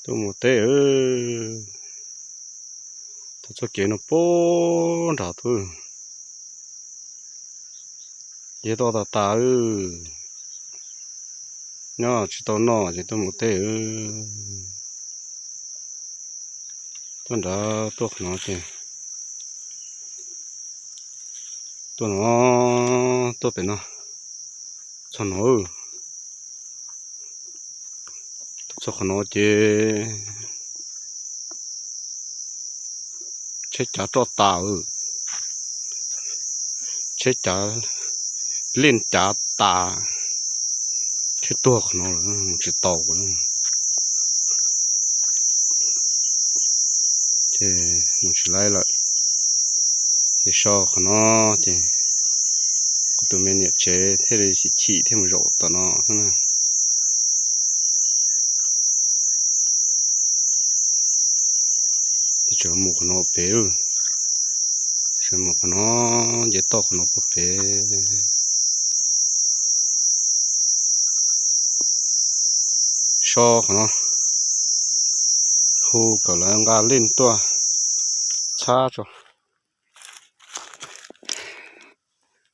Tuaj mus teb, tau txoj kev no puag nram tuaj, yog toj tas tas, nyob tsis tau noj ces tuaj mus teb. Tuaj nrad tuaj qhov no ces, tuaj no, tuaj pem no, txog no, txog qhov no ces tsheb cav roj tas, tsheb cav, leej cav tas, tsheb tuag qhov no lawm, mus tsis tau. Ces mus tsis laib lawm, ces so qhov no ces kuv tus me niam tsev thiaj li chim chim thiaj mus zaum tom no xwb na. Tseem mus qhov no pem, tseem mus qhov no, nce toj qhov no puag pem. So qhov no, hu kom lawv nqa leej tuaj txhab tso.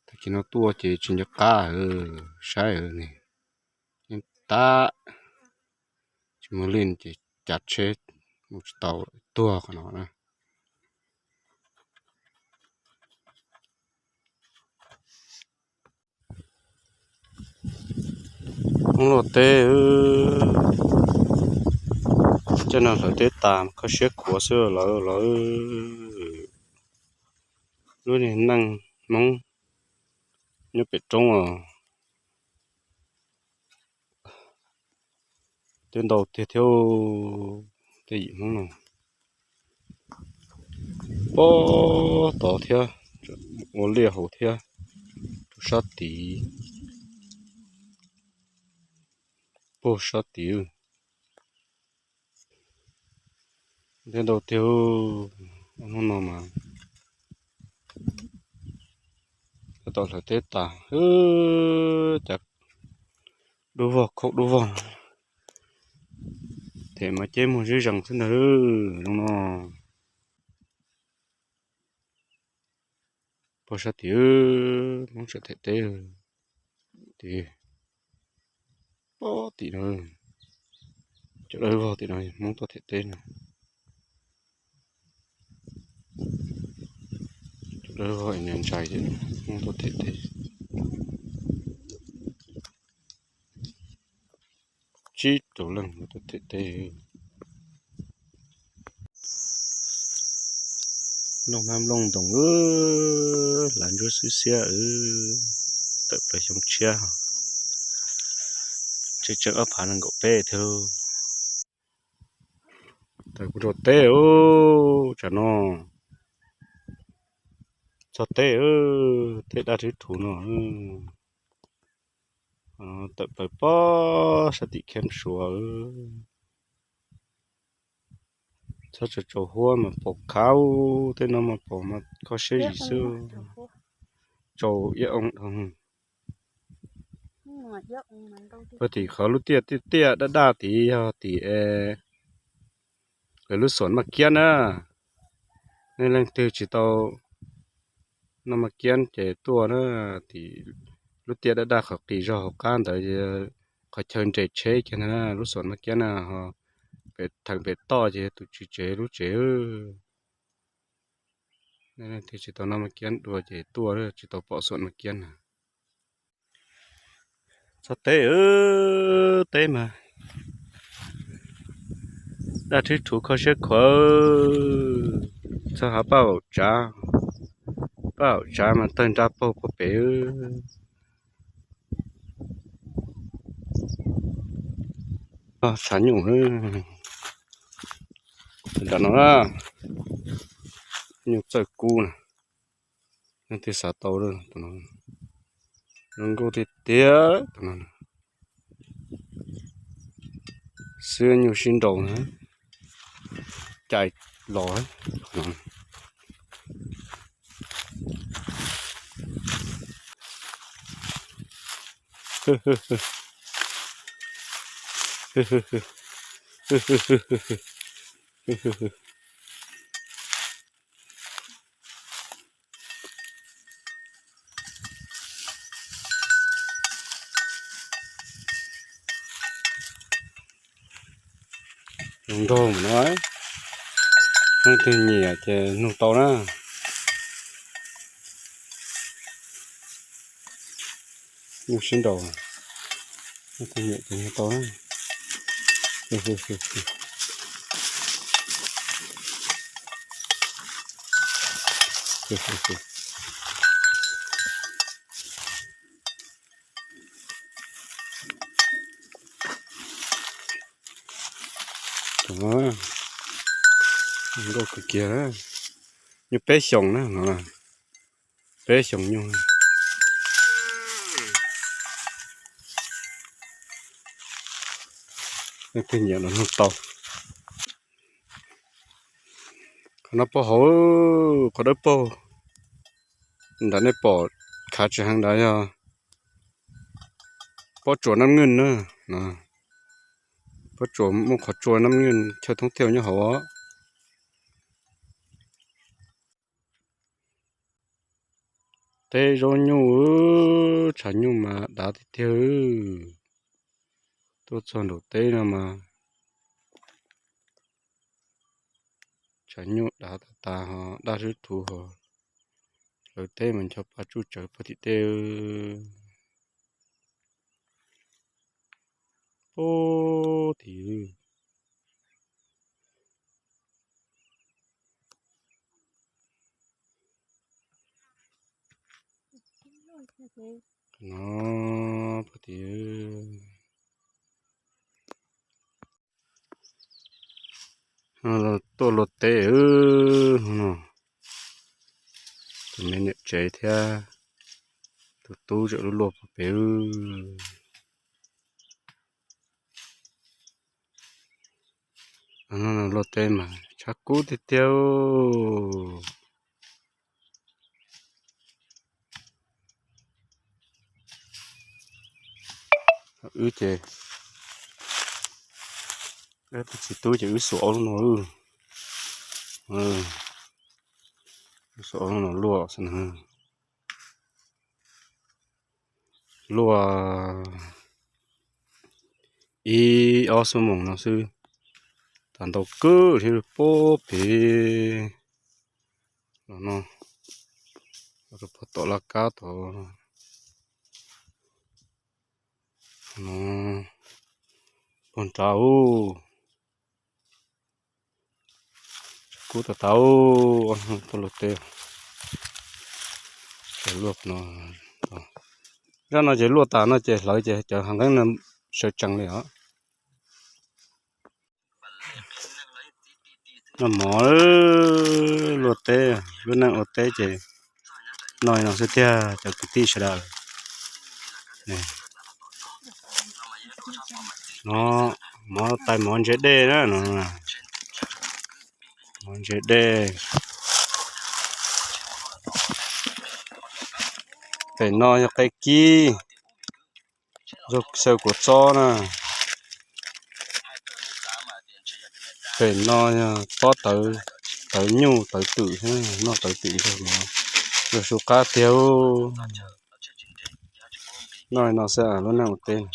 Tag kis no tuaj ces tsis nco qab, saib ne, yeej tab, tsis muaj leej ces cav tsheb mus tsis tau, tuag qhov no na. Hmoob luaj teb, coj no hlawv teb tas kho siab khuav xwb lawm los. Lub niag neej Hmoob nyob pem roob os, teb ntau tiag thiab, tej yim Hmoob no. Pob tod thiab, ua liaj hauv thiab, rau sab tid, puag sab tid. Teb ntau tiag, hnub no mas tab tom hlawv teb tas, cas dub vog khaub dub vog, them mas ceb muag zeb zees xwb ntag zoo no. Puag sab tim, Hmoob tseem them teb tim, pob tim no, cov dawb vog tim no Hmoob tuaj them teb no. Cov dawb vog ntshai ntshai, Hmoob tuaj them teb. Tsib rau leej tuaj them teb. Nplooj hmab nplooj ntoos, hlav ntsuab xwb xiab, tawm plaws xyoo tshiab, tseem tseem ob phav nees nkaum peb thiab. Tawm kuv rau teb, tsam no txog teb, teb daj rhwb rhuv no. Tawm plaws pob sab tim Kheb Suav. Txhob tsaus huab mas pom khav, tej no mas pom mas kho siab zim xwb. Tsaus iab oo dhau. Puag tim qhov lub tiaj tiaj tiaj daj daj tid yog tim lawv lub xuam maj kiab na. Nej leej twg tsis tau noj maj kiab ces tuaj na, tim lub tiaj daj daj qhov qis zog hauv qab ntawd, qhov chaw nres tsheb kiag ntag na, lub xuam maj kiab na, ho pem theem pem toj ces yog tus tswv tsev lub tsev. Nej leej twg tsis tau noj maj kiab dua ces tuaj, tsis tau pom xuam maj kiab na. Txog teb, teb mas daj rhwb rhuv kho siab khuav, txog hav Paj Vaum Tsav, Paj Vaum Tsav mas tawg nra paug puag pem. Tshav nyuj, nram no na, nyuj txawj kub na. Leej twg xav tau, tus no zoo nkauj tiag tiag, tus no xwb nyuj sib nraus na, cais los. Hwj, hwj, hwj, hwj. Zoo nraug mus no, leej twg nyiam ces nug tau na. Nyuj sib nraus, leej twg nyiam ces nug tau na. Nkauj kawg kiag, nyuj peb xyoos na no, peb xyoos nyuj. Leej twg nyiam los nug tau. Qhov no puag hauv, qhov dawb paug nram nej pom khav tsis heev nrad yog pob tsuas nab nyuj na. Pob tsuas muaj qhov tsua nab nyuj chaw thoob thiaj nyob hauv os. Teb zaub nyuj, tshav nyuj mas dav tiag tiag. Tuaj txog nraum teb no mas tshav nyuj dav tas tas ho daj swb thuv ho. Hlawv teb mas ncho pa tsuj tsawv puag tim tej. Puag tim no, puag tim tuaj luaj teb no. Tus me niam tsev thiab tus tub tseem luaj luaj puag pem. Luaj teb mas tshav kub tiag tiag. Wb ces, tus txiv tub ces wb xuas ob lub no, wb xuas ob lub no luaj xwb na. Luaj ib ob xuab moos no xwb, tas ntau kawg thiab, puag pem los no, rau puag tom laj kab tod no, puag nrad ub. Kub tas tas, tuaj luaj teb. Luaj no, zaj no ces luaj tas no ces hlawv ces cov hav nqeeb no sawv tsees li os. Noj mov, luaj teb, lub neej ua teb ces noj li no xwb tiag cov kwv tij sawv daws. No, mov tais mov ntse dej na no. Mov ntse dej. Pem no yog qe kib, yog xyaw kua txob na. Pem no yog tob tawv, tawv nyuj tawv twm, noj tawv twm zog no, yog su qab tiag. Noj li no xwb lub neej ua teb.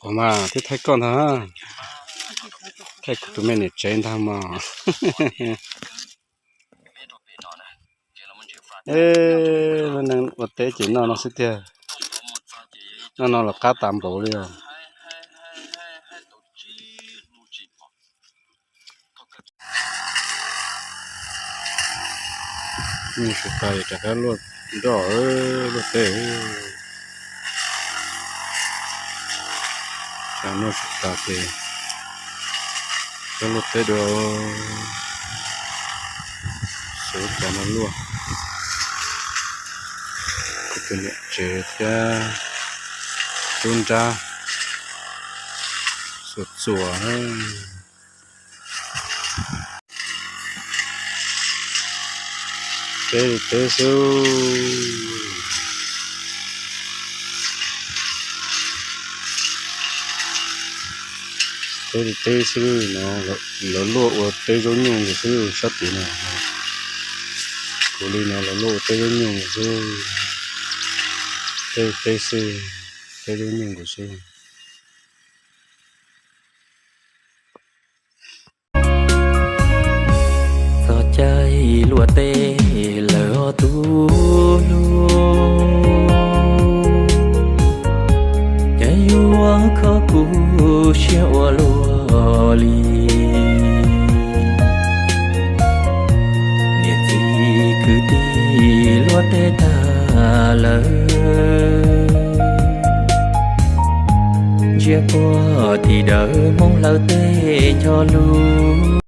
Ua mas twb thaij koj ntag, thaij kuv tus me niam tsev ntag mas. Lub neej ua teb ces noj no xwb tiag. Noj no los qab tas npaum li os. Nyuj su tas rov qab luaj nroj, luaj teb. Tsam nyuj su tas ces rov luaj teb dua. Xyov cas no luaj. Kuv tus niam tsev thiab tub nrab xuas txuas. Teb li teb xwb. Teb li teb xwb no, lawv luaj ua teb zaub nyuj nkaus xwb sab tid no. Kuv li no lawv luaj ua teb zaub nyuj nkaus xwb. Teb li teb xwb, teb zaub nyuj nkaus xwb. Txog caij luaj teb lawm ob tug hlub, cas yuav kho kuv siab ua luaj li. Niam txiv kwv tij luaj teb tag lawm, ntsia puag tim dawm Hmoob lawv tej cov lus.